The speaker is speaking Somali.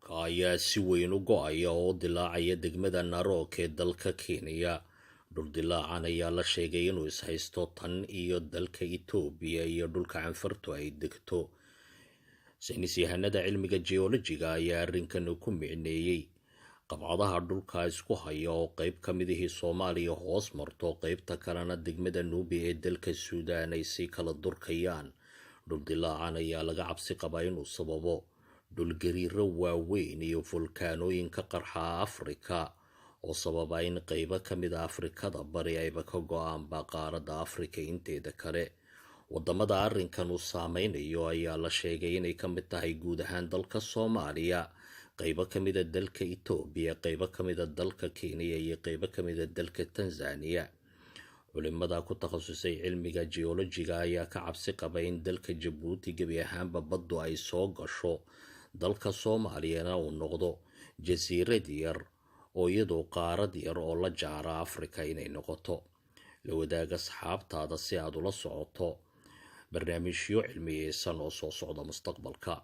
Dhulka ayaa si weyn u go'aya oo dilaacaya degmada Narok ee dalka Kenya. Dhul dilaacan ayaa la sheegay inuu ishaysto tan iyo dalka Itoobiya iyo dhulka Canfartu ay degto. Saynis yahanada cilmiga geolojiga ayaa arrinkan ku micneeyey qabcadaha dhulka isku haya oo qayb ka midihii Soomaaliya hoos marto, qaybta kalena degmada Nuubi ee dalka Suudaan ay sii kala durkayaan. Dhul dilaacan ayaa laga cabsi qabaa inuu sababo dhulgariiro waaweyn iyo fulkaanooyin ka qarxa Afrika oo sababa in qaybo ka mid a Afrikada Bari ayba ka go'aanba qaaradda Afrika inteeda kale. Wadamada arrinkan uu saameynayo ayaa la sheegay inay ka mid tahay guud ahaan dalka Soomaaliya, qaybo ka mida dalka Itoobiya, qaybo ka mida dalka Kenya iyo qaybo ka mida dalka Tanzaniya. Culimada ku takhasusay cilmiga geolojiga ayaa ka cabsi qaba in dalka Jabuuti gebi ahaanba baddu ay soo gasho, dalka Soomaaliyana uu noqdo jasiirad yar oo iyadoo qaarad yar oo la jaara Afrika inay noqoto. La wadaag asxaabtaada si aad ula socoto barnaamijyo cilmiyeysan oo soo socda mustaqbalka.